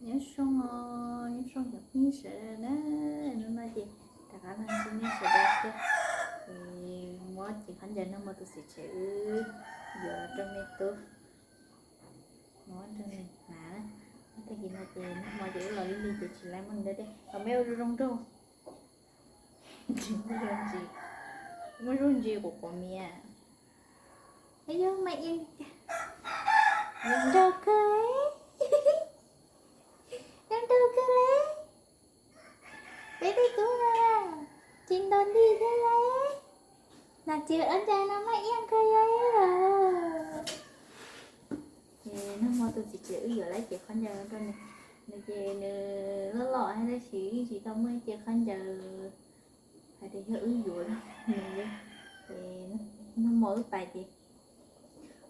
Nyob zoo, nyob zoo cov phooj ywg sawv daws na. Hnub no ces rov qab los ntsib nej sawv daws thiab. Ces muab cev khaub ncaws no mus tus txiv tsev wb yuav rau me tub, muab rau nws hnav na. Tag kis no ces nag hmo ces wb los lig lig ces tsis laib muab nws da dej, kom me ua zoo zoo nraug. Tsis muaj zoo ntsis, muaj zoo ntsis quav quav mias. Yog mas zoo nraug kawg, zoo nraug kawg le. Peb tej tub no tsis ntaus nti thiab le. Nas tsis ua cas no maj iaj kawg yog. Nag hmo tus txiv tsev wb yuav lawm cev khaub ncaws rau nws, nws ces nws loj loj thiab tab sis yeej tsis tau muaj ib cev khaub ncaws hais tias yog wb yuav rau nws li. Ces nag hmo wb pais ces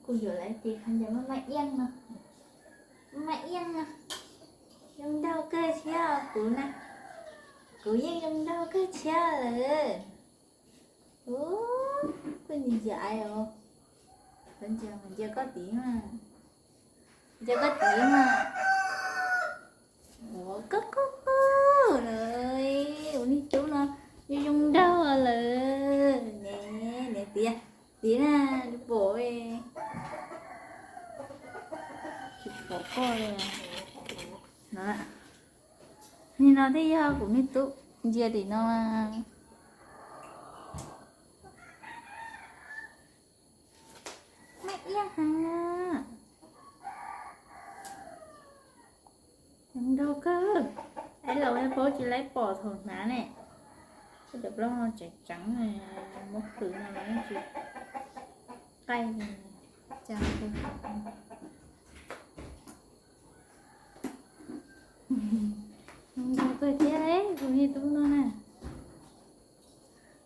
kuj yuav lawm cev khaub ncaws maj maj iaj no, maj maj iaj no. Zoo nraug kawg thiab kuv na, kuv yeej zoo nraug kawg thiab lawm. Ub, koj ntsia ntsia aiv os, ntsia ntsia koj tid mas, ntsia koj tid mas. Ua koj koj koj lawm, ua niag tub no zoo zoo nraug lawm ne, niam tiag, tid na, pom, tsis pom koj li no. Nim no thiaj yog kuv niag tub, ntsia tim no. Maj iaj heev. Zoo nraug kawg. Aib laus paub tsis laib pom thaum hnav ne. Cov plaub no tseem tseev, muab plhws no los yeej tsis qaij li. Cas zoo nraug kawg thiab kuv niag tub no na.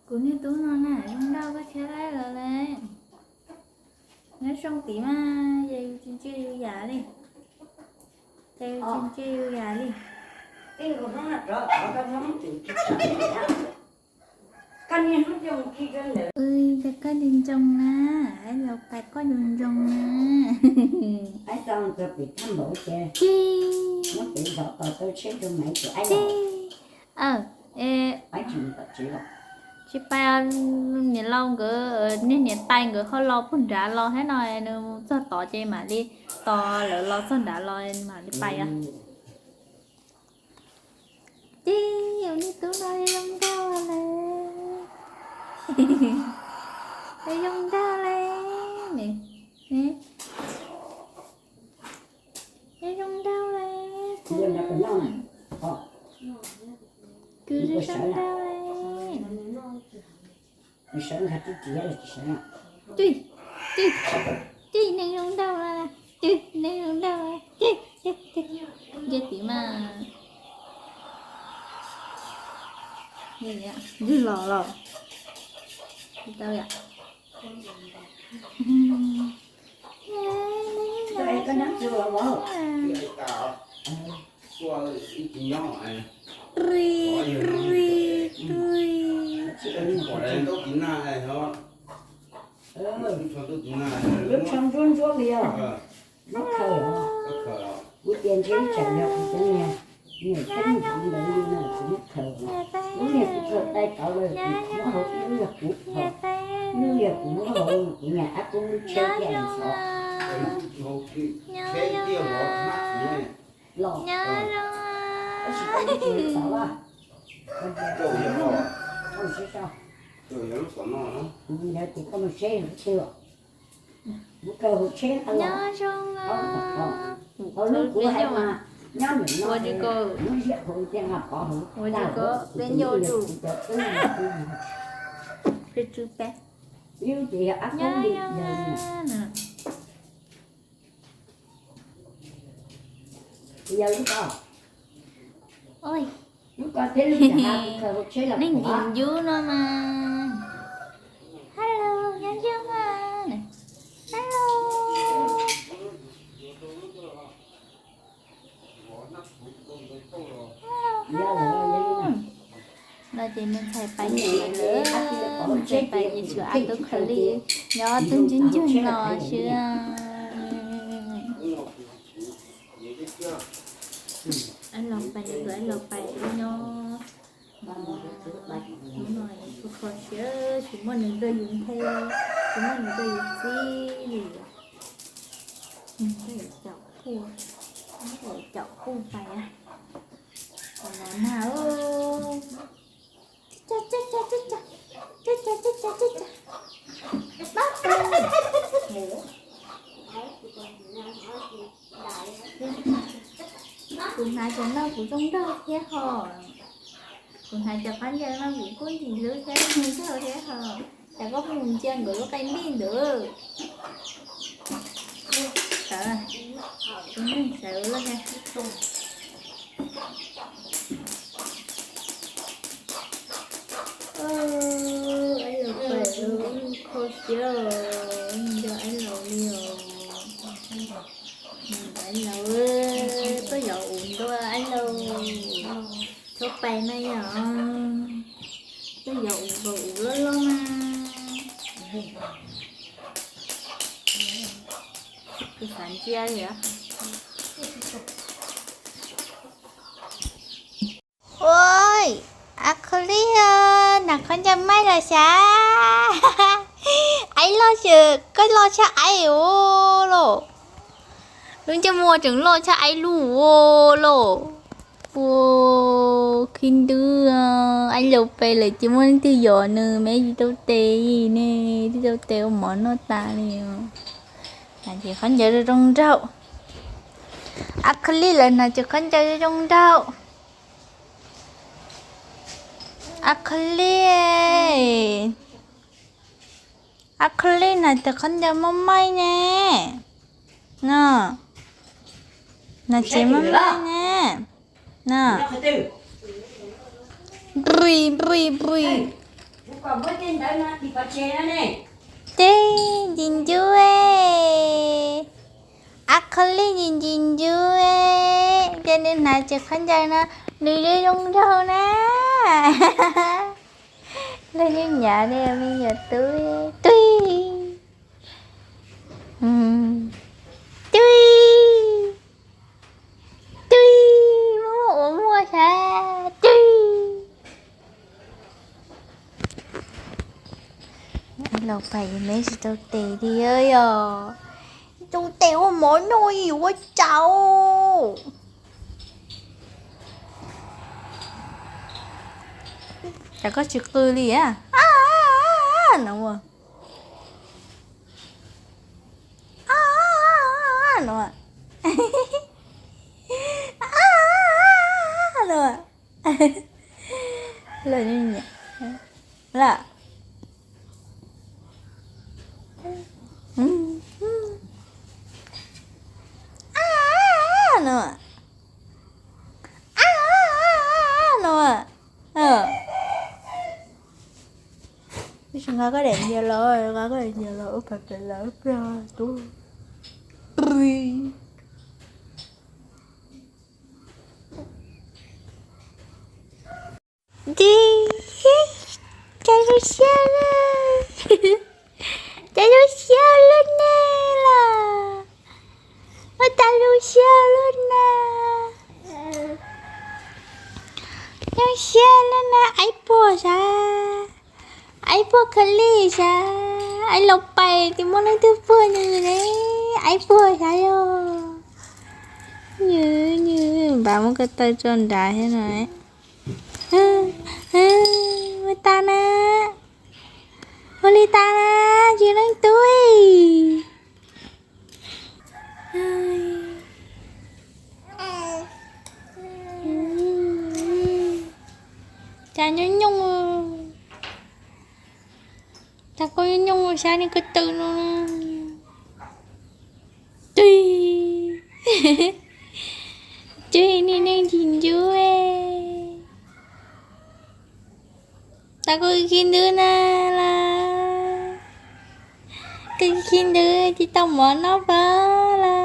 Kuv niag tub no na zoo nraug kawg thiab lawm le. Nyob zoo tid mas ces yus tsis ntsia yus yam li, ces yus tsis ntsia yus yam li. Ces koj ntsia ntsoov na, aib laus pais koj ntsia ntsoov na. Ces ces tsis pais, niam laus nkawd, niag niam tais nkawd ho los puag nrad los thiab no, nws mus txog tod ces mam li tos lawv los txog nrad los mam li pais os. Ces ua niag tub no zoo nraug lawm, zoo nraug lawm, zoo nraug lawm, kuv zoo nraug lawm. Ces, ces, ces neeg zoo nraug, ces neeg zoo nraug, ces, ces, ces, ntsia tid mas. Ntws los los tau yom. Ri, ri, ri. Lub tsho ntsuab ntsuab li os. Muab khaws os. Kuv tias ntshe tsam yog kuv cov niag, niag teeb ntawd li no kuv muab khaws os. Lub niag kuv khaws tais tod lawm kuv muab hauv, ib lub yog kuv, ib lub yog kuv muab hauv kuv niag ab kub lub tsheb tiag ntxhov. Los, tab sis koj tsis txov, koj ntsia, koj mus seb, koj mus seb lub twg. Kuv khaws hauv tsheb no los, hauv lub kuv hais mas nyob ntawm no, muab ziab hauv tias mas pov hauv tag hauv kuv tus ntsuj yog kuv cov tub no kuv, ib lub ces yog ab kub li ntawd. Yog lub ko, lub ko thiab lub ntawd kuv khaws hauv tsheb los pov. Neeg nkim yub no mas. Hello, nyob zoo mas. Hello. Hello, hello. No ces me ntxhais pais ces lawm, me ntxhais pais ces tshuav ab tub khaws li nyob twb ntswg ntswg no xwb. Ais Laus Pais, tus Ais Laus Pais ib nyob hnub no kho kho siab, tsis muaj neeg tuaj yus nthe, tsis muaj neeg tuaj yus txib li. Nws caum kuj, nws caum kuj pais, nag, kuv hnav cov no kuv zoo nraug thiab ho, kuv hnav cov qab ntsaws no kuv kuj ntxim hlub thiab zoo nraug thiab ho. Cas koj mus ntsia nkawd lub qe npij ntawd. Sawv, tus neeg sawv loj thiab. Ais Laus Pais, kho siab os, nco Ais Laus li os. Ais Laus, tuaj yos ua ntua Ais Laus, txhob pais mas yom, tuaj yos ua nkaus ua loj loj mas. Kuv xav ntsia li os. Ua, Ais Laus, hnav khaub ncaws maib los sav. Ais loj, koj loj tshaj ais ua los. Lub ntsej muag tseem loj tshaj ais lub ua los. Ua, khib ntwb, Ais Laus Pais lawm ces muaj leej twg yos nws me tsis tau tes ne, tsis tau tes ua mov noj tas li. Hnav ces khaub ncaws zoo zoo nraug. Ais Laus lawv hnav ces khaub ncaws zoo zoo nraug. Ais Laus, Ais Laus hnav ces khaub ncaws maib maib ne. No, hnav ces maib maib ne. No, npri npri npri. Tib ntsis ntsuab, Ais Laus ntsis ntsis ntsuab, ces nws hnav ces khaub ncaws no nws zoo zoo nraug na. Los yeej nyav li me nyuam tub. Tub, tub, tub, muaj muaj ua muaj sav tub. Ais Laus Pais me tsis tau tes li yog, tsis tau tes ua mov noj yuav ua cas. Cas koj tsis qw li a? No, no, no, los, los, no, no. Nqa koj daim nyias los, nqa koj daim nyias los ua pem pem lawv pliag tub. Cas zoo siab, cas zoo siab lub neej los, ua cas zoo siab lub neej, zoo siab lub neej, aib puag sav, aib puag kawg li sav, Ais Laus Pais ces muaj leej twg puag nws ne, aib puag sav yog. Nws, nws npaj muab ko taw tso nrad thiab no. Ua tas na, ua li tas na, tsis leej tub. Cas nyooj nyooj, cas koj nyooj nyooj saib niag ko taw no. Tug, tug, niag neeg tsis ncuab. Tau koj khib ntwb na los, koj khib ntwb tsis tau mov noj pab los.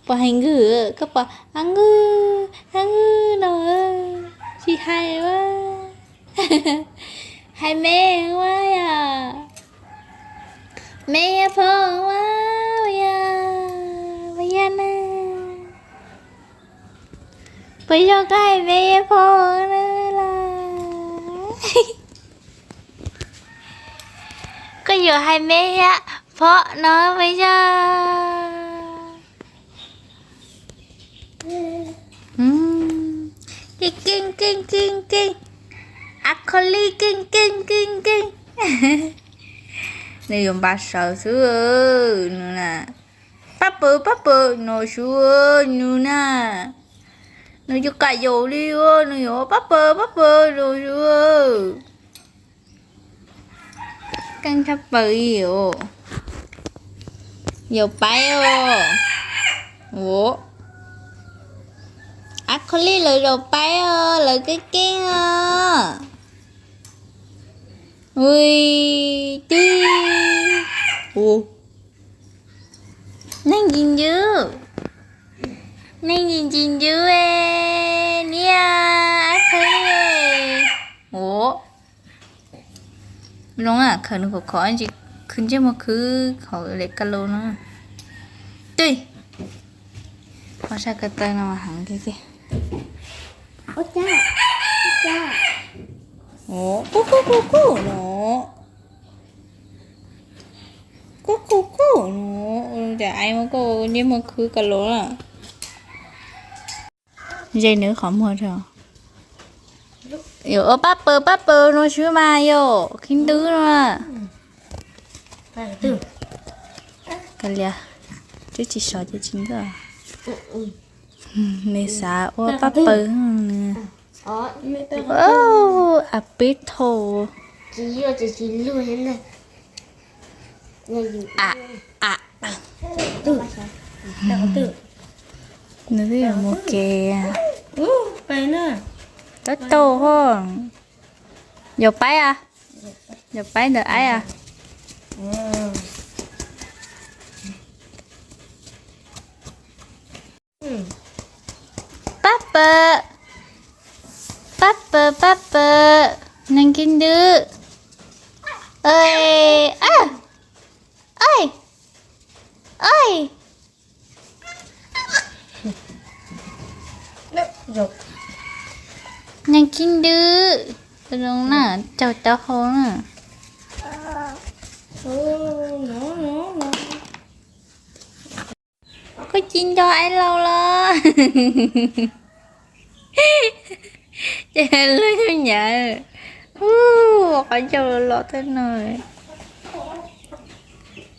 Pom hais nkwg, koj pom a nkwg, a nkwg no, tsis hais ua, hais me ua yom, me yog phob ua yog, ua yog na. Puas yog koj hais me phom no lawm? Koj yuav hais me thiab phom no puas yog? Keej keej keej keej keej, a kho li keej keej keej keej. Nws yuav npaj sawv xwb nws na. Pab pawg pab pawg no xwb nws na. Nws yuav kam yaum li, nws yuav pab pawg pab pawg no xwb. Keej tshaj plaws li os. Yaum paib os. Ua, a kho li lawv yaum paib os, lawv keej keej os. Ui, twb, ua, neeg ntsis ntws, neeg ntsis ntsis ntws niam, a kho li. Ua, zoo na, khawm nws khov khov ntsis, khwv ntsej muag khwv khov li ka lo no. Twb, ua sab ko taw no mas heev tiag tiag. Kub kub kub kub no. Kub kub kub no. Cas ai muab koj ntsej muag khwv ka lo na. Ze nws qhov muag rau. Yuav ua pab pawg pab pawg no xwb mas yom, khib ntwb no. Kav liam, twb tsis sov ces tsis nkag. Nws xav ua pab pawg nws. A peb thaum. Nws twb yuav mus kev. Tab tau ho. Yaum paib a? Yaum paib ntawm aib a? Pab pawg, pab pawg pab pawg, neeg khib ntwb. Ej, ej, ej. Neeg khib ntwb, zoo na, caug cov hau na. Koj tsis nco aib laus los? Ces lub nyuj nyav, ua qhov ncauj los los thawj no.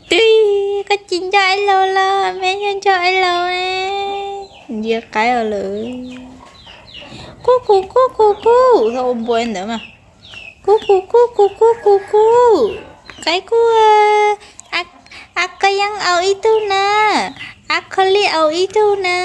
Twb, koj tsis nco aib laus los? Me nyuam nco aib laus, ntsia qaib os lawm. Kub kub kub kub kub, txhob ua npua ntawd mas. Kub kub kub kub kub kub kub. Qaib kub, a, a koj yeej au ib tug na, a koj li au ib tug na.